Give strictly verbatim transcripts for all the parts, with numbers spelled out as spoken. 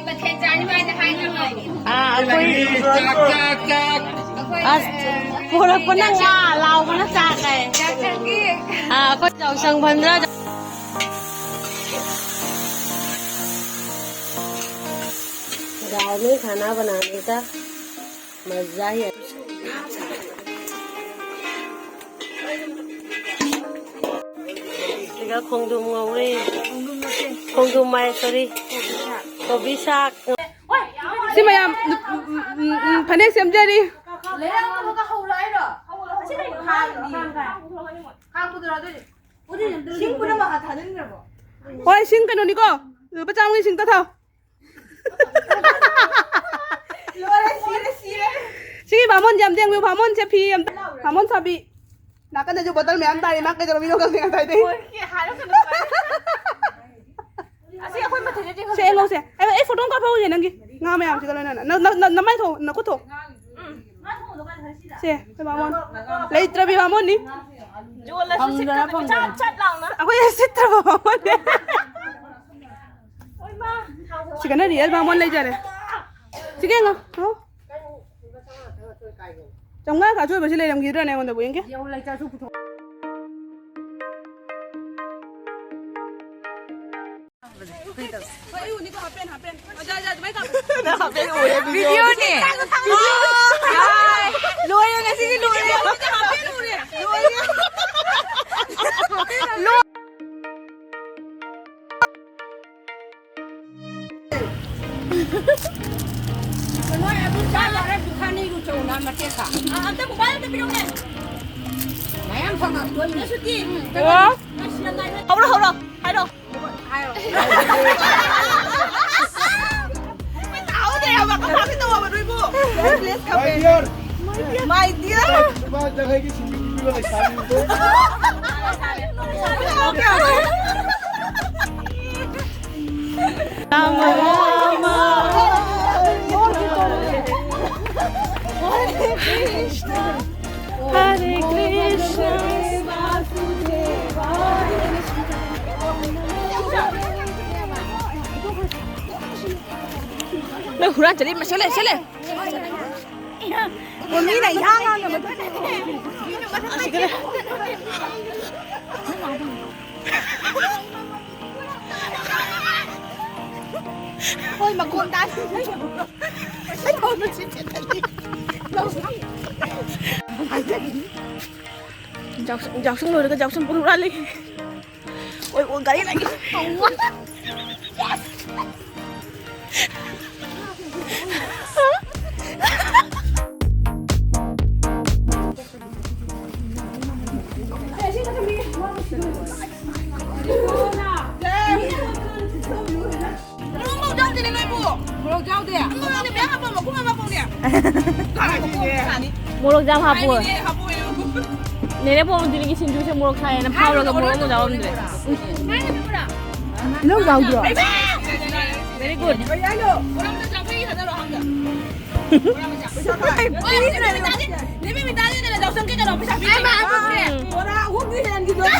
ꯃꯊꯦꯜ ꯆꯥꯅꯤꯡꯉꯥꯏꯗ ꯍꯥꯏꯅꯕ꯫ ꯑꯥ, ꯑꯩꯈꯣꯏ ꯆꯥꯛ, ꯆꯥꯛ, ꯆꯥꯛ꯫ ꯑꯁ, ꯄꯨꯔꯛꯄꯅ ꯉꯥ, ꯂꯥꯎꯕꯅ ꯆꯥꯛ ꯍꯥꯏ꯫ ꯆꯥꯛ ꯆꯥꯛꯀꯤ꯫ ꯑꯥ, ꯑꯩꯈꯣꯏ ꯆꯥꯎꯁꯪ ꯐꯟꯗ꯭ꯔꯥ꯫ दाल में खाना बनाने का मजा ही है। ꯁꯤꯒ ꯈꯣꯡꯗ꯭ꯔꯨꯝ ꯉꯧꯔꯦ꯫ ꯈꯣꯡꯗ꯭ꯔꯨꯝ ꯅꯠꯇꯦ꯫ ꯈꯣꯡꯗ꯭ꯔꯨꯝ ꯍꯥꯏ, ꯁꯣꯔꯤ꯫ ꯀꯣꯕꯤ ꯁꯥꯛ꯫ ꯀꯣꯕꯤ ꯁꯥꯛ꯫ ꯁꯤ ꯃꯌꯥꯝ, ꯎꯝ, ꯎꯝ, ꯎꯝ, ꯐꯅꯦꯛ ꯁꯦꯝꯖꯔꯤ꯫ ꯂꯩꯔꯛ ꯑꯃꯒ ꯍꯧꯔꯣ ꯍꯥꯏꯔꯣ? ꯑꯁꯤ ꯀꯩꯅꯣ ꯈꯥꯡꯅꯤ꯫ ꯈꯥꯡ ꯄꯨꯗꯣꯔꯛꯑꯣ ꯑꯗꯨꯗꯤ꯫ ꯁꯤꯡ ꯄꯨꯝꯅꯃꯛ ꯊꯥꯖꯤꯟꯈ꯭ꯔꯕꯣ? ꯍꯣꯏ, ꯁꯤꯡ ꯀꯩꯅꯣꯅꯤꯀꯣ, ꯂꯨꯄꯥ ꯆꯥꯝꯃꯒꯤ ꯁꯤꯡ ꯇꯛꯊꯧ꯫ ꯂꯣꯏꯔꯦ, ꯁꯤꯔꯦ, ꯁꯤꯔꯦ꯫ ꯁꯤꯒꯤ ꯕꯥꯃꯣꯟꯁꯦ ꯌꯥꯝ ꯂꯦꯡꯕꯤꯌꯨ, ꯕꯥꯃꯣꯟꯁꯦ ꯐꯤ ꯑꯝꯇ, ꯕꯥꯃꯣꯟ ꯁꯥꯕꯤ꯫ ꯅꯥꯀꯟꯗꯁꯨ ꯕꯣꯇꯜ ꯃꯌꯥꯝ ꯇꯥꯔꯤ, ꯃꯥ ꯀꯩꯗꯧꯔꯝꯃꯤꯅꯣ ꯈꯪꯗꯦ ꯉꯁꯥꯏꯗꯩ꯫ ꯍꯣꯏ, ꯁꯤ ꯍꯥꯏꯔꯛꯀꯅꯨ꯫ ꯑꯁꯤ ꯑꯩꯈꯣꯏ ꯃꯊꯦꯜꯁꯦ ꯁꯦ, ꯌꯦꯡꯍꯧꯁꯦ꯫ ꯑꯩ, ꯑꯩ ꯐꯣꯇꯣ ꯑꯃ ꯀꯥꯞꯍꯧꯒꯦ ꯅꯪꯒꯤ꯫ ꯉꯥ ꯃꯌꯥꯝꯁꯤꯒ ꯂꯣꯏꯅꯅ꯫ ꯅ-, ꯅ-, ꯅ-, ꯅꯃꯥꯏ ꯊꯣꯛ, ꯅꯈꯨꯠ ꯊꯣꯛ꯫ ꯁꯦ, ꯑꯩꯈꯣꯏ ꯕꯥꯃꯣꯟ꯫ ꯂꯩꯇ꯭ꯔꯕꯤ ꯕꯥꯃꯣꯟꯅꯤ꯫ ꯌꯣꯜꯂꯁꯨ ꯁꯤꯠꯀꯗꯕ ꯆꯠ ꯆꯠ ꯂꯥꯎꯅ꯫ ꯑꯩꯈꯣꯏ ꯁꯤꯠꯇ꯭ꯔꯕ ꯕꯥꯃꯣꯟꯅꯦ꯫ ꯁꯤꯒꯅ ꯔꯤꯌꯦꯜ ꯕꯥꯃꯣꯟ ꯂꯩꯖꯔꯦ꯫ ꯁꯤꯒ ꯌꯦꯡꯉꯣ꯫ ꯍꯥꯎ꯫ ꯆꯥꯝꯃꯉꯥ ꯀꯥ ꯑꯆꯣꯏꯕꯁꯤ ꯂꯩꯔꯝꯈꯤꯗ꯭ꯔꯅꯦ ꯑꯩꯉꯣꯟꯗꯕꯨ? ꯌꯦꯡꯒꯦ꯫ ꯌꯦꯡꯉꯨ, ꯂꯩꯇ꯭ꯔꯁꯨ ꯄꯨꯊꯣꯛ꯫ ꯍꯣꯏ, ꯑꯩ ꯎꯅꯤꯀꯣ, ꯍꯥꯞꯄꯦꯟ, ꯍꯥꯞꯄꯦꯟ꯫ ꯑꯣꯖꯥ, ꯑꯣꯖꯥ, ꯑꯗꯨꯃꯥꯏꯅ ꯇꯧ꯫ ꯅꯪ ꯍꯥꯞꯄꯦꯟ ꯎꯔꯦ, ꯚꯤꯗꯤꯑꯣ꯫ ꯚꯤꯗꯤꯑꯣꯅꯦ꯫ ꯍꯥꯏ꯫ ꯂꯣꯏꯔꯦ, ꯉꯁꯤꯒꯤ ꯂꯣꯏꯔꯦ꯫ ꯍꯥꯞꯄꯦꯟ ꯎꯔꯦ꯫ ꯂꯣꯏꯔꯦ꯫ ꯅꯣꯏ ꯑꯗꯨ ꯆꯥ ꯂꯣꯏꯔꯦ, ꯗꯨꯀꯥꯟ ꯏꯔꯨ ꯆꯧꯅ ꯃꯇꯦꯛ ꯈꯥ꯫ ꯑ, ꯑꯝꯇ mobile ꯑꯝꯇ ꯄꯤꯔꯛꯎꯅꯦ꯫ ꯃꯌꯥꯝ ꯐꯪꯉꯛꯇꯣꯏꯅꯦ꯫ ꯁꯨꯇꯤ꯫ ꯑꯣ꯫ ꯍꯧꯔꯣ, ꯍꯧꯔꯣ꯫ ꯍꯥꯏꯔꯣ꯫ ꯍꯥꯏꯔꯣ꯫ ꯇꯥꯍꯧꯗ꯭ꯔꯦ ꯍꯥꯏꯕ, ꯀꯃꯥꯏꯅ ꯇꯧꯔꯕꯅꯣ ꯏꯕꯨ? My dear꯫ My dear꯫ ꯂꯨꯄꯥ ꯌꯥꯡꯈꯩꯒꯤ ꯁꯤꯡꯖꯨ ꯄꯤꯕꯤꯕ ꯂꯩꯁꯥꯕꯤ꯫ ꯅꯣꯏ ꯍꯨꯔꯥꯟ ꯆꯠꯂꯤ, ꯃꯁꯤ ꯂꯩ, ꯁꯤ ꯂꯩ꯫ ꯑꯣ, ꯃꯤꯅ ꯏꯍꯥꯡ ꯍꯥꯡꯅ ꯃꯗꯨ꯫ ꯍꯣꯏ, ꯃꯈꯣꯟ ꯇꯥꯏ꯫ ꯌꯥꯎꯁꯪ, ꯌꯥꯎꯁꯪ ꯂꯣꯏꯔꯒ ꯌꯥꯎꯁꯪ ꯄꯨꯔꯥ ꯍꯨꯔꯥꯜꯂꯤ꯫ ꯑꯣꯏ, ꯑꯣ, ꯒꯥꯔꯤ ꯂꯥꯛꯑꯦ꯫ ꯃꯣꯔꯣꯛ ꯌꯥꯎꯗꯦ꯫ ꯃꯣꯔꯣꯛ ꯌꯥꯎꯗꯦ꯫ ꯃꯣꯔꯣꯛ ꯌꯥꯝ ꯍꯥꯞꯄꯣ꯫ ꯅꯦꯅꯦ ꯄꯣꯝꯗꯨꯅꯤꯒꯤ ꯁꯤꯡꯖꯨꯁꯦ ꯃꯣꯔꯣꯛ ꯁꯥꯏꯌꯦꯅ ꯐꯥꯎꯔꯒ ꯃꯣꯔꯣꯛ ꯑꯃꯨꯛ ꯌꯥꯎꯔꯝꯗ꯭ꯔꯦ꯫ ꯇꯤꯜꯍꯧ ꯌꯥꯎꯗ꯭ꯔꯣ? Very good. ꯕꯣꯔꯥ ꯑꯍꯨꯝꯗꯤ ꯍꯦꯟꯈꯤꯗꯣꯏ꯫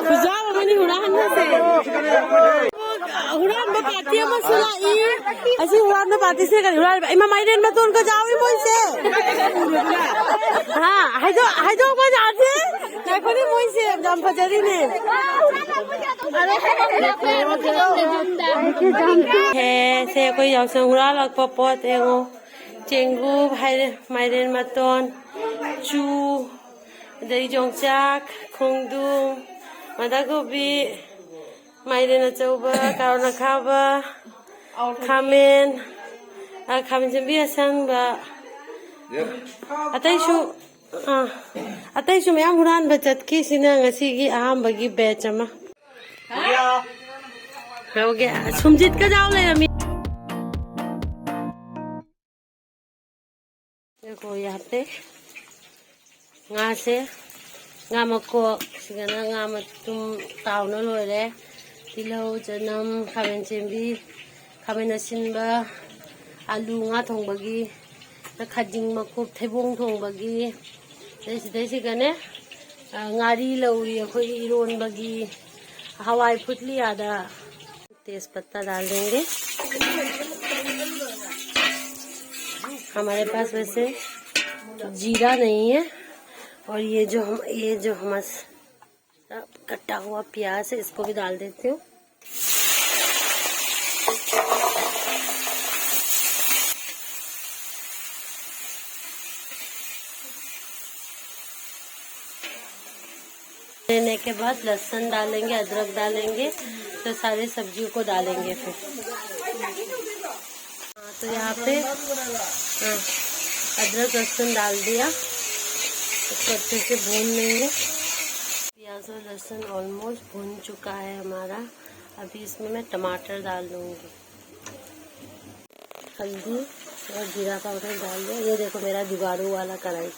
ꯈꯨꯖꯥꯎ ꯑꯃꯅꯤ ꯍꯨꯔꯥꯟꯕꯁꯦ꯫ ꯍꯨꯔꯥꯟꯕ ꯄꯥꯔꯇꯤ ꯑꯃꯁꯨ ꯂꯥꯛꯏ꯫ ꯑꯁꯤ ꯍꯨꯔꯥꯟꯕ ꯄꯥꯔꯇꯤꯁꯤꯅ ꯀꯔꯤ ꯍꯨꯔꯥꯟꯕ? ꯏꯃꯥ, ꯃꯥꯏꯔꯦꯟ ꯃꯇꯣꯟꯒ ꯌꯥꯎꯏ ꯃꯣꯏꯁꯦ꯫ ꯍꯥ, ꯍꯥꯏꯗꯣꯛ-, ꯍꯥꯏꯗꯣꯛꯄ ꯌꯥꯗꯦ꯫ ꯉꯥꯏꯈꯣꯅꯦ, ꯃꯣꯏꯁꯦ ꯌꯥꯝ ꯐꯖꯔꯤꯅꯦ꯫ ꯍꯦ, ꯁꯦ ꯑꯩꯈꯣꯏ ꯌꯥꯎꯁꯪ ꯍꯨꯔꯥꯜꯂꯛꯄ ꯄꯣꯠ ꯌꯦꯡꯉꯣ꯫ ꯆꯦꯡꯒꯨꯞ, ꯍꯥꯏꯔꯦ, ꯃꯥꯏꯔꯦꯟ ꯃꯇꯣꯟ, ꯆꯨ, ꯑꯗꯩ ꯌꯣꯡꯆꯥꯛ, ꯈꯣꯡꯗ꯭ꯔꯨꯝ, ꯕꯟꯗꯀꯣꯕꯤ, ꯃꯥꯏꯔꯦꯟ ꯑꯆꯧꯕ, ꯀꯥꯔꯣꯠ ꯑꯈꯥꯕ, ꯈꯥꯃꯦꯟ, ꯑ, ꯈꯥꯃꯦꯟ ꯆꯦꯝꯕꯤ ꯑꯁꯪꯕ, ꯑꯇꯩꯁꯨ, ꯑ, ꯑꯇꯩꯁꯨ ꯃꯌꯥꯝ ꯍꯨꯔꯥꯟꯕ ꯆꯠꯈꯤ꯫ ꯁꯤꯅ ꯉꯁꯤꯒꯤ ꯑꯍꯥꯟꯕꯒꯤ batch ꯑꯃ꯫ ꯂꯧꯒꯦ꯫ ꯁꯨꯝꯖꯤꯠꯀ ꯌꯥꯎ ꯂꯩꯔꯝꯃꯤ꯫ देखो यहाँ पे ꯉꯥꯁꯦ, ꯉꯥ ꯃꯀꯣꯛ, ꯁꯤꯒꯅ ꯉꯥ ꯃꯇꯨꯝ ꯇꯥꯎꯅ ꯂꯣꯏꯔꯦ꯫ ꯇꯤꯜꯍꯧ, ꯆꯅꯝ, ꯈꯥꯃꯦꯟ ꯆꯦꯝꯕꯤ, ꯈꯥꯃꯦꯟ ꯑꯁꯤꯟꯕ, ꯑꯂꯨ ꯉꯥ ꯊꯣꯡꯕꯒꯤ, ꯈꯖꯤꯡ ꯃꯀꯨꯞ ꯊꯩꯕꯣꯡ ꯊꯣꯡꯕꯒꯤ, ꯑꯗꯩ ꯁꯤꯗꯩꯁꯤꯒꯅꯦ, ꯑ, ꯉꯥꯔꯤ ꯂꯧꯔꯤ ꯑꯩꯈꯣꯏꯒꯤ ꯏꯔꯣꯟꯕꯒꯤ, ꯍꯋꯥꯏ ꯐꯨꯠꯂꯤ ꯑꯥꯗ꯫ तेज पत्ता डाल देंगे। हमारे पास वैसे जीरा नहीं है, और ये जो हम, ये जो हमारा कटा हुआ प्याज है, इसको भी डाल देती हूँ। लेने के बाद लहसुन डालेंगे, अदरक डालेंगे, तो सारे सब्जियों को डालेंगे फिर। हाँ, तो यहाँ पे, हाँ, अदरक लहसुन डाल दिया, इसको अच्छे से भून लेंगे। प्याज और लहसुन ऑलमोस्ट भून चुका है हमारा। अभी इसमें मैं टमाटर डाल दूंगी। हल्दी और जीरा पाउडर डाल दिया। ये देखो मेरा जुगाड़ू वाला कढ़ाई।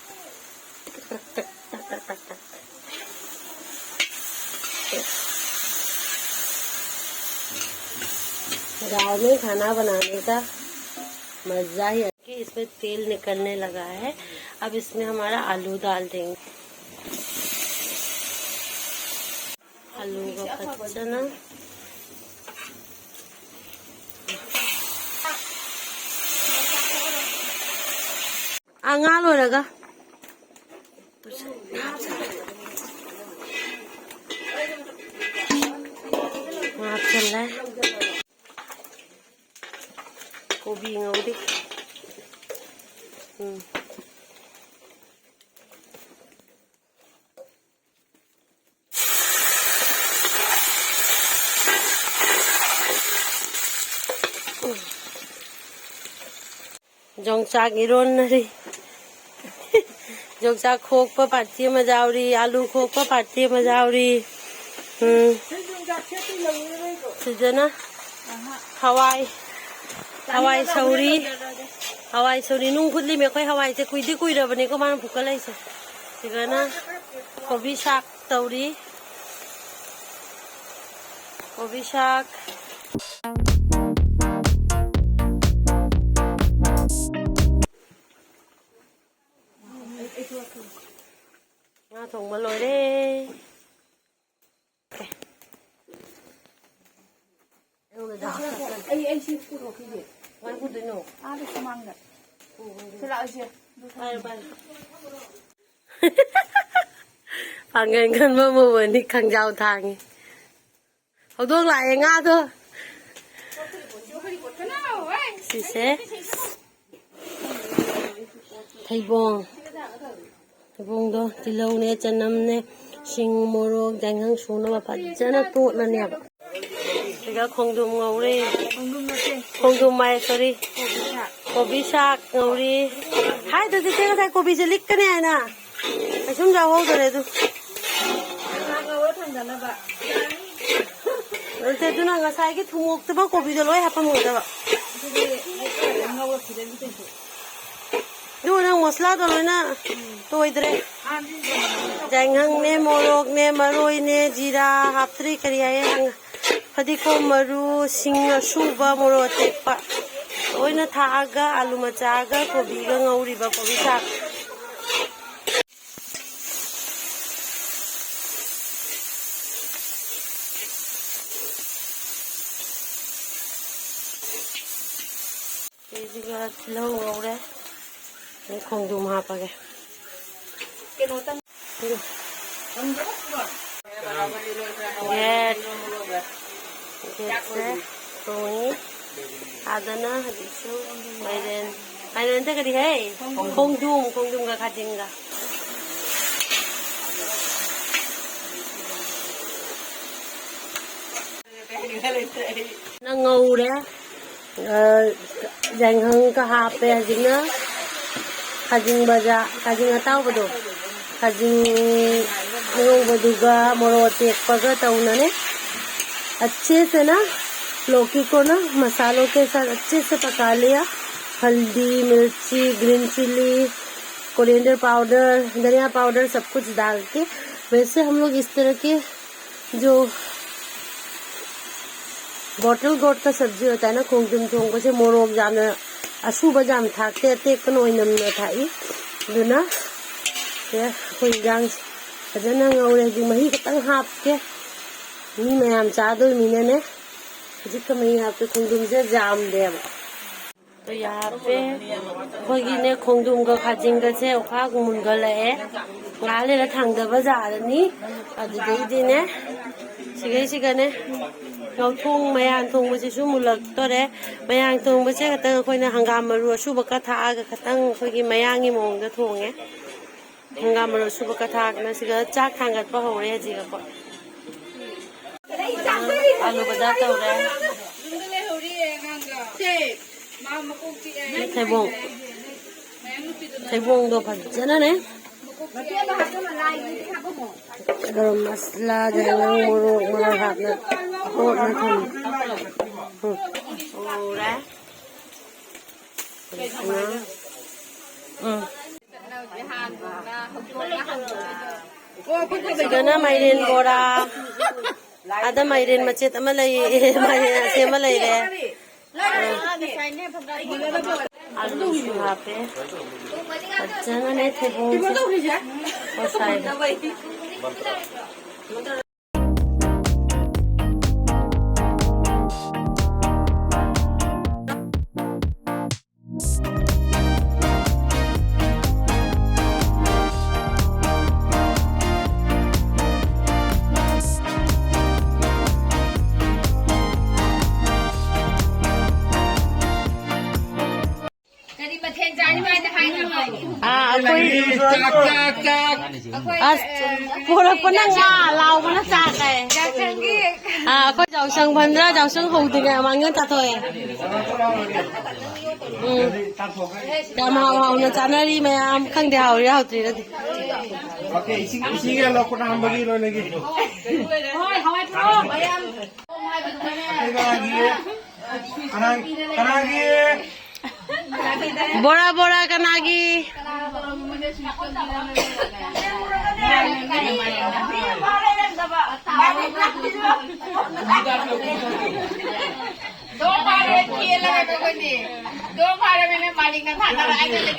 गाँव में खाना बनाने का मज़ा ही है। कि इसमें तेल निकलने लगा है। अब इसमें हमारा आलू डाल देंगे। आलू का कच्चा ना। ꯑꯉꯥꯡ ꯂꯣꯏꯔꯒ ꯉꯥ ꯍꯥꯞꯆꯜꯂꯦ꯫ ꯀꯣꯕꯤ ꯉꯧꯔꯤ꯫ ꯎꯝ꯫ ꯌꯣꯡꯆꯥꯛ ꯏꯔꯣꯟꯅꯔꯤ꯫ ꯌꯣꯡꯆꯥꯛ ꯈꯣꯛꯄ ꯄꯥꯔꯇꯤ ꯑꯃ ꯌꯥꯎꯔꯤ, ꯑꯥꯂꯨ ꯈꯣꯛꯄ ꯄꯥꯔꯇꯤ ꯑꯃ ꯌꯥꯎꯔꯤ꯫ ꯎꯝ꯫ ꯁꯤꯗꯅ ꯍꯋꯥꯏ, ꯍꯋꯥꯏ ꯁꯧꯔꯤ, ꯍꯋꯥꯏ ꯁꯧꯔꯤ꯫ ꯅꯨꯡ ꯐꯨꯠꯂꯤꯃꯦ ꯑꯩꯈꯣꯏ ꯍꯋꯥꯏꯁꯦ, ꯀꯨꯏꯗꯤ ꯀꯨꯏꯔꯕꯅꯤꯀꯣ ꯃꯥꯅ ꯐꯨꯠꯀꯠꯂꯛꯏꯁꯦ꯫ ꯁꯤꯗꯅ ꯀꯣꯕꯤ ꯁꯥꯛ ꯇꯧꯔꯤ꯫ ꯀꯣꯕꯤ ꯁꯥꯛ꯫ ꯉꯥ ꯊꯣꯡꯕ ꯂꯣꯏꯔꯦ꯫ ꯑꯩ, ꯑꯩ ꯁꯤ ꯄꯨꯊꯣꯛꯈꯤꯒꯦ꯫ ꯀꯃꯥꯏꯅ ꯄꯨꯗꯣꯏꯅꯣ? ꯑꯥꯗ ꯁꯨꯃꯥꯡꯗ꯫ ꯁꯤ ꯂꯥꯛꯑꯣ, ꯏꯆꯦ꯫ ꯄꯥꯏꯔꯣ, ꯄꯥꯏꯔꯣ꯫ ꯄꯥꯡꯒꯜ ꯀꯟꯕ ꯃꯧ ꯑꯅꯤ ꯈꯪꯖꯥꯎ ꯊꯥꯡꯉꯤ꯫ ꯍꯧꯗꯣꯡ ꯂꯥꯛꯑꯦ, ꯉꯥꯗꯣ꯫ ꯁꯤꯁꯦ ꯊꯩꯕꯣꯡ꯫ ꯊꯩꯕꯣꯡꯗꯣ ꯇꯤꯜꯍꯧꯅꯦ, ꯆꯅꯝꯅꯦ, ꯁꯤꯡ, ꯃꯣꯔꯣꯛ, ꯌꯥꯏꯉꯪ ꯁꯨꯅꯕ ꯐꯖꯅ ꯇꯣꯠꯂꯅꯦꯕ꯫ ꯁꯤꯒ ꯈꯣꯡꯗ꯭ꯔꯨꯝ ꯉꯧꯔꯦ꯫ ꯈꯣꯡꯗ꯭ꯔꯨꯝ ꯅꯠꯇꯦ꯫ ꯈꯣꯡꯗ꯭ꯔꯨꯝ ꯍꯥꯏ, ꯁꯣꯔꯤ꯫ ꯀꯣꯕꯤ ꯁꯥꯛ꯫ ꯀꯣꯕꯤ ꯁꯥꯛ ꯉꯧꯔꯤ꯫ ꯍꯥꯏꯗꯨꯗꯤ ꯆꯦ ꯉꯁꯥꯏ ꯀꯣꯕꯤꯁꯦ ꯂꯤꯛꯀꯅꯤ ꯍꯥꯏꯅ꯫ ꯀꯩꯁꯨꯝ ꯌꯥꯎꯍꯧꯗ꯭ꯔꯦ ꯑꯗꯨ꯫ ꯉꯥ ꯉꯧꯔ ꯊꯝꯗꯅꯕ꯫ ꯅꯠꯇꯦ, ꯑꯗꯨꯅ ꯉꯁꯥꯏꯒꯤ ꯊꯨꯝꯃꯣꯛꯇꯨꯕ ꯀꯣꯕꯤꯗꯣ ꯂꯣꯏ ꯍꯥꯞꯄꯝꯒꯗꯕ꯫ ꯑꯗꯨꯗꯤ ꯉꯧꯔ ꯊꯤꯗꯕꯤ ꯀꯩꯁꯨ꯫ ꯑꯗꯨ ꯅꯪ ꯃꯁꯂꯥꯗꯣ ꯂꯣꯏꯅ ꯇꯣꯏꯗ꯭ꯔꯦ꯫ ꯌꯥꯏꯉꯪꯅꯦ, ꯃꯣꯔꯣꯛꯅꯦ, ꯃꯔꯣꯏꯅꯦ, ꯖꯤꯔꯥ ꯍꯥꯞꯇ꯭ꯔꯤ, ꯀꯔꯤ ꯍꯥꯏꯌꯦ, ꯍꯪ-, ꯐꯗꯤꯒꯣꯝ ꯃꯔꯨ, ꯁꯤꯡ ꯑꯁꯨꯕ, ꯃꯣꯔꯣꯛ ꯑꯇꯦꯛꯄ ꯂꯣꯏꯅ ꯊꯥꯛꯑꯒ ꯑꯂꯨ ꯃꯆꯥꯒ ꯀꯣꯕꯤꯒ ꯉꯧꯔꯤꯕ ꯀꯣꯕꯤ ꯁꯥꯛ꯫ ꯁꯤꯁꯤꯒ ꯇꯤꯜꯍꯧ ꯉꯧꯔꯦ꯫ ꯑꯗꯩ ꯈꯣꯡꯗ꯭ꯔꯨꯝ ꯍꯥꯞꯄꯒꯦ꯫ ꯒꯦꯠ꯫ ꯒꯦꯠꯁꯦ ꯊꯣꯡꯉꯤ꯫ ꯑꯥꯗꯅ ꯍꯧꯖꯤꯛꯁꯨ ꯃꯥꯏꯔꯦꯟ, ꯃꯥꯏꯔꯦꯟ ꯅꯠꯇꯦ, ꯀꯔꯤ ꯍꯥꯏ? ꯈꯣꯡꯗ꯭ꯔꯨꯝ, ꯈꯣꯡꯗ꯭ꯔꯨꯝꯒ ꯈꯥꯖꯤꯡꯒ꯫ ꯅꯪ ꯉꯧꯔꯦ꯫ ꯑ, ꯌꯥꯏꯉꯪꯒ ꯍꯥꯞꯄꯦ꯫ ꯍꯧꯖꯤꯛꯅ ꯈꯥꯖꯤꯡ ꯕꯖꯥ-, ꯈꯥꯖꯤꯡ ꯑꯇꯥꯎꯕꯗꯣ, ꯈꯥꯖꯤꯡ ꯑꯉꯧꯕꯗꯨꯒ ꯃꯣꯔꯣꯛ ꯑꯇꯦꯛꯄꯒ ꯇꯧꯅꯅꯦ꯫ अच्छे से ना लौकी को ना मसालों के साथ अच्छे से पका लिया। हल्दी, मिर्ची, ग्रीन चिली, कोरिएंडर पाउडर, धनिया पाउडर, सब कुछ डाल के। वैसे हम लोग इस तरह के जो बॉटल गोट का सब्जी होता है ना, ꯈꯣꯡꯗ꯭ꯔꯨꯝ ꯊꯣꯡꯕꯁꯦ ꯃꯣꯔꯣꯛ ꯌꯥꯝꯅ ꯑꯁꯨꯕ ꯌꯥꯝ ꯊꯥꯛꯇꯦ, ꯑꯇꯦꯛꯄꯅ ꯑꯣꯏꯅꯝꯅ ꯊꯥꯛꯏ꯫ ꯑꯗꯨꯅ ꯁꯦ ꯑꯩꯈꯣꯏ ꯏꯟꯖꯥꯡꯁꯦ ꯐꯖꯅ ꯉꯧꯔꯦ꯫ ꯍꯧꯖꯤꯛ ꯃꯍꯤ ꯈꯤꯇꯪ ꯍꯥꯞꯀꯦ, ꯃꯤ ꯃꯌꯥꯝ ꯆꯥꯗꯣꯏꯅꯤꯅꯅꯦ꯫ ꯍꯧꯖꯤꯛꯇ ꯃꯍꯤ ꯍꯥꯞꯄꯦ, ꯈꯣꯡꯗ꯭ꯔꯨꯝꯁꯦ ꯌꯥꯝꯗꯦꯕ꯫ ꯑꯗꯨ ꯍꯥꯞꯄꯦ꯫ ꯑꯩꯈꯣꯏꯒꯤꯅꯦ ꯈꯣꯡꯗ꯭ꯔꯨꯝꯒ ꯈꯥꯖꯤꯡꯒꯁꯦ ꯑꯣꯈꯥꯛ ꯃꯨꯟꯒꯠꯂꯛꯑꯦ꯫ ꯉꯥꯏꯍꯥꯛ ꯂꯩꯔ ꯊꯥꯡꯗꯕ ꯌꯥꯔꯅꯤ꯫ ꯑꯗꯨꯗꯩꯗꯤꯅꯦ ꯁꯤꯒꯩꯁꯤꯒꯅꯦ ꯉꯧꯊꯣꯡ ꯃꯌꯥꯟ ꯊꯣꯡꯕꯁꯤꯁꯨ ꯃꯨꯜꯂꯛꯇꯣꯔꯦ꯫ ꯃꯌꯥꯟ ꯊꯣꯡꯕꯁꯦ ꯈꯛꯇꯪ ꯑꯩꯈꯣꯏꯅ ꯍꯪꯒꯥꯝ ꯃꯔꯨ ꯑꯁꯨꯕ ꯈꯔ ꯊꯥꯛꯑꯒ ꯈꯇꯪ ꯑꯩꯈꯣꯏꯒꯤ ꯃꯌꯥꯡꯒꯤ ꯃꯑꯣꯡꯗ ꯊꯣꯡꯉꯦ꯫ ꯍꯪꯒꯥꯝ ꯃꯔꯨ ꯑꯁꯨꯕ ꯈꯔ ꯊꯥꯛꯇꯅ ꯁꯤꯒ ꯆꯥꯛ ꯊꯥꯡꯒꯠꯄ ꯍꯧꯔꯦ ꯍꯧꯖꯤꯛ ꯑꯩꯈꯣꯏ꯫ ꯑꯥꯂꯨ ꯕꯖꯥꯔ ꯇꯧꯔꯦ꯫ ꯊꯩꯕꯣꯡ, ꯊꯩꯕꯣꯡꯗꯣ ꯐꯖꯅꯅꯦ ꯒꯔꯝ ꯃꯁꯂꯥ, ꯌꯥꯏꯉꯪ, ꯃꯣꯔꯣꯛ, ꯃꯣꯔꯣꯛ ꯍꯥꯞꯅ ꯇꯣꯠꯅ ꯊꯝꯃꯤ꯫ ꯎꯝ꯫ ꯎꯔꯦ꯫ ꯎꯝ꯫ ꯁꯤꯗꯅ ꯃꯥꯏꯔꯦꯟ ꯕꯣꯔꯥ, ꯑꯥꯗ ꯃꯥꯏꯔꯦꯟ ꯃꯆꯦꯠ ꯑꯃ ꯂꯩꯌꯦ, ꯃꯥꯏꯔꯦꯟ ꯑꯁꯦꯝꯕ ꯂꯩꯔꯦ꯫ ꯑꯥ꯫ ꯑꯂꯨꯁꯨ ꯍꯥꯞꯄꯦ꯫ ꯐꯖꯅꯅꯦ ꯊꯩꯕꯣꯡꯁꯦ ꯇꯣꯠꯈꯥꯏꯔꯦ꯫ ꯀꯔꯤ ꯃꯊꯦꯜ ꯆꯥꯅꯤꯡꯉꯥꯏꯅ ꯍꯥꯏꯅꯕ? ꯑꯥ, ꯑꯩꯈꯣꯏ ꯆꯥꯛ, ꯆꯥꯛ, ꯆꯥꯛ꯫ ꯑꯩꯈꯣꯏ, ꯑꯁ, ꯑ, ꯄꯣꯔꯛꯄꯅ ꯉꯥ, ꯂꯥꯎꯕꯅ ꯆꯥꯛ ꯀꯥꯏ꯫ ꯌꯥꯁꯪꯒꯤ ꯑꯥ, ꯑꯩꯈꯣꯏ ꯖꯥꯎꯁꯪ ꯐꯟꯗ꯭ꯔꯥ, ꯖꯥꯎꯁꯪ ꯍꯧꯗ꯭ꯔꯤꯉꯩ ꯃꯃꯥꯡꯗ ꯆꯥꯊꯣꯛꯑꯦ꯫ ꯎꯝ꯫ ꯌꯥꯝ ꯍꯥꯎ ꯍꯥꯎꯅ ꯆꯥꯅꯔꯤ ꯃꯌꯥꯝ꯫ ꯈꯪꯗꯦ ꯍꯥꯎꯔꯤꯔꯥ ꯍꯥꯎꯇ꯭ꯔꯤꯔꯗꯤ꯫ ꯑꯣꯀꯦ, ꯏꯁꯤꯡ, ꯏꯁꯤꯡ ꯌꯥꯜꯂꯣ, ꯈꯨꯠ ꯍꯥꯝꯕꯒꯤ ꯂꯣꯏꯅꯒꯤ꯫ ꯍꯣꯏ, ꯍꯋꯥꯏ ꯊꯣꯡ ꯃꯌꯥꯝ꯫ ꯑꯇꯩ ꯀꯅꯥꯒꯤ? ꯀꯅꯥ-, ꯀꯅꯥꯒꯤ? ꯕꯣꯔꯥ, ꯕꯣꯔꯥ ꯀꯅꯥꯒꯤ?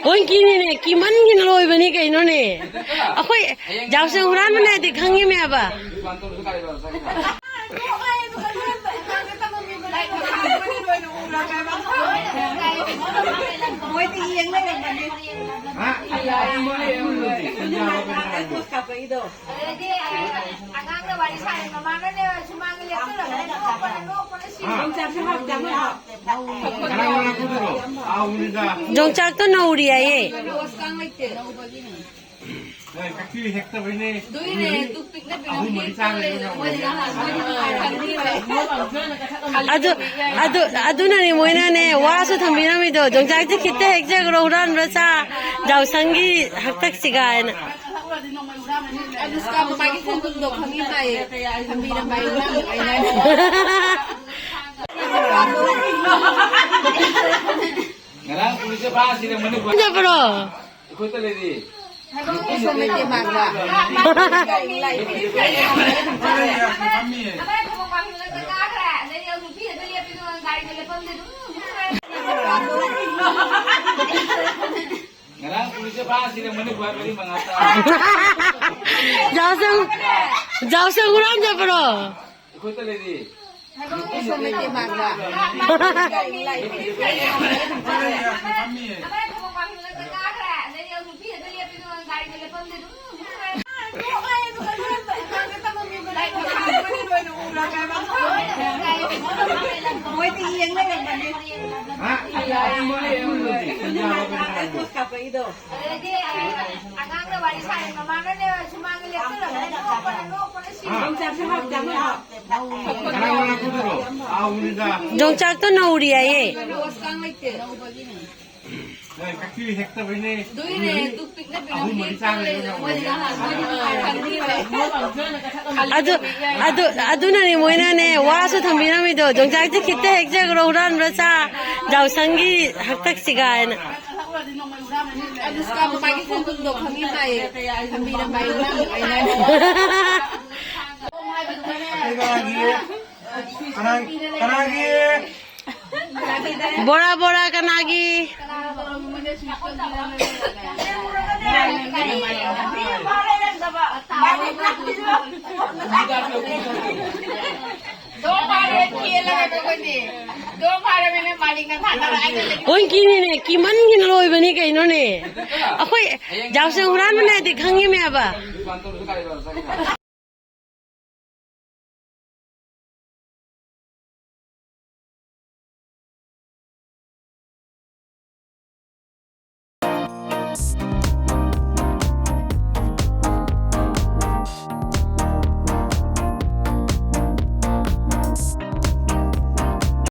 ꯍꯣꯏ, ꯀꯤꯅꯤꯅꯦ, ꯀꯤꯃꯟꯒꯤꯅ ꯂꯣꯏꯕꯅꯤ ꯀꯩꯅꯣꯅꯦ꯫ ꯑꯩꯈꯣꯏ ꯖꯥꯎꯁꯦ ꯍꯨꯔꯥꯟꯕꯅꯦꯗꯤ ꯈꯪꯉꯤꯃꯦꯕ꯫ ꯑꯗꯩꯗꯤ ꯑꯉꯥꯡꯅ ꯋꯥꯔꯤ ꯁꯥꯔꯦ, ꯃꯃꯥꯅꯅꯦ ꯁꯨꯃꯥꯡꯗ ꯂꯦꯞꯇꯨꯔꯒꯅꯦ ꯅꯣꯛꯄꯅ, ꯅꯣꯛꯄꯅ ꯁꯤꯔꯦ꯫ ꯌꯣꯡꯆꯥꯛꯇꯣ ꯅꯧꯔꯤ ꯍꯥꯏꯌꯦ꯫ ꯑꯗꯨ, ꯑꯗꯨ, ꯑꯗꯨꯅꯅꯦ ꯃꯣꯏꯅꯅꯦ ꯋꯥꯁꯨ ꯊꯝꯕꯤꯔꯝꯃꯤꯗꯣ, "ꯌꯣꯡꯆꯥꯛꯁꯦ ꯈꯤꯇ ꯍꯦꯛꯆꯈ꯭ꯔꯣ, ꯍꯨꯔꯥꯟꯕ꯭ꯔꯥ ꯆꯥ, ꯖꯥꯎꯁꯪꯒꯤ ꯍꯥꯛꯇꯛꯁꯤꯒ" ꯍꯥꯏꯅ꯫ ꯑꯗꯨ ꯁꯤꯀꯥ ꯃꯃꯥꯒꯤ ꯈꯣꯡꯗ꯭ꯔꯨꯝꯗꯣ ꯈꯪꯉꯤꯗꯥꯏ? ꯊꯝꯕꯤꯔꯝꯕ ꯑꯩ ꯅꯪ ꯑꯩꯅ꯫ ꯉꯔꯥꯡ ꯄꯨꯂꯤꯁꯅ ꯐꯥ ꯊꯤꯔꯝꯕꯅꯤ꯫ ꯆꯠꯄ꯭ꯔꯣ? ꯑꯩꯈꯣꯏꯗ ꯂꯩꯔꯤ꯫ ꯐꯝꯃꯤꯌꯦ꯫ ꯉꯔꯥꯡ ꯄꯨꯂꯤꯁꯅ ꯐꯥ ꯊꯤꯔꯝꯕꯅꯤ, ꯈ꯭ꯋꯥꯏ ꯃꯔꯤ ꯃꯉꯥ ꯇꯥ꯫ ꯖꯥꯎꯁꯪ, ꯖꯥꯎꯁꯪ ꯍꯨꯔꯥꯟ ꯆꯠꯄ꯭ꯔꯣ? ꯑꯩꯈꯣꯏꯗ ꯂꯩꯔꯤ꯫ ꯐꯝꯃꯤꯌꯦ꯫ ꯃꯣꯏꯗꯤ ꯌꯦꯡ ꯂꯩꯔꯝꯕꯅꯤ꯫ ꯍꯥ? ꯑꯗꯨꯅ ꯑꯩ ꯄꯣꯁ ꯀꯥꯞꯄꯛꯏꯗꯣ꯫ ꯑꯗꯩꯗꯤ ꯑꯉꯥꯡꯅ ꯋꯥꯔꯤ ꯁꯥꯔꯦ, ꯃꯃꯥꯅꯅꯦ ꯁꯨꯃꯥꯡꯗ ꯂꯦꯞꯁꯜꯂꯒꯅꯦ ꯅꯣꯛꯄꯗ ꯅꯣꯛꯄꯗ ꯁꯤꯔꯦ꯫ ꯌꯣꯡꯆꯥꯛꯁꯨ ꯍꯥꯎꯇꯕ꯫ ꯀꯅꯥ ꯀꯅꯥ ꯄꯨꯗꯣꯏꯅꯣ? ꯍꯥꯎꯕꯅꯤꯗ꯫ ꯌꯣꯡꯆꯥꯛꯇꯣ ꯅꯧꯔꯤ ꯍꯥꯏꯌꯦ꯫ ꯅꯣꯁ ꯀꯥꯡ ꯂꯩꯇꯦ꯫ ꯅꯣꯏ ꯀꯛꯆꯤ ꯍꯦꯛꯇꯕꯩꯅꯦ꯫ ꯑꯗꯨꯒꯤꯅꯦ ꯇꯨ ꯄꯤꯛꯅ ꯄꯤꯛꯅ ꯑꯍꯨꯝ ꯃꯔꯤ ꯄꯤꯛꯅ ꯆꯥꯔꯦ ꯂꯩꯔꯦ꯫ ꯅꯪ꯫ ꯃꯣꯏꯗꯤ ꯅꯍꯥꯟ ꯃꯣꯏꯗꯤ ꯅꯍꯥꯟ ꯈꯪꯕꯤꯔꯦ꯫ ꯑꯗꯨ, ꯑꯗꯨ, ꯑꯗꯨꯅꯅꯤ ꯃꯣꯏꯅꯅꯦ ꯋꯥꯁꯨ ꯊꯝꯕꯤꯔꯝꯃꯤꯗꯣ꯫ ꯌꯣꯡꯆꯥꯛꯁꯦ ꯈꯤꯇ ꯍꯦꯛꯆꯈ꯭ꯔꯣ, ꯍꯨꯔꯥꯟꯕ꯭ꯔꯥ ꯆꯥ, ꯖꯥꯎꯁꯪꯒꯤ ꯍꯥꯛꯇꯛꯁꯤꯒ ꯍꯥꯏꯅ꯫ ꯑꯗꯨ ꯁꯤꯀꯥ ꯃꯃꯥꯒꯤ ꯈꯣꯡꯗ꯭ꯔꯨꯝꯗꯣ ꯈꯪꯉꯤꯗꯥꯏꯌꯦ? ꯊꯝꯕꯤꯔꯝꯕ ꯑꯩꯅ꯫ ꯀꯅꯥꯒꯤ? ꯀꯅꯥ-, ꯀꯅꯥꯒꯤ? ꯕꯣꯔꯥ, ꯕꯣꯔꯥ ꯀꯅꯥꯒꯤ? ꯍꯣꯏ, ꯀꯤꯅꯤꯅꯦ, ꯀꯤꯃꯟꯒꯤꯅ ꯂꯣꯏꯕꯅꯤ ꯀꯩꯅꯣꯅꯦ꯫ ꯑꯩꯈꯣꯏ ꯖꯥꯎꯁꯦ ꯍꯨꯔꯥꯟꯕꯅꯦꯗꯤ ꯈꯪꯉꯤꯃꯦꯕ꯫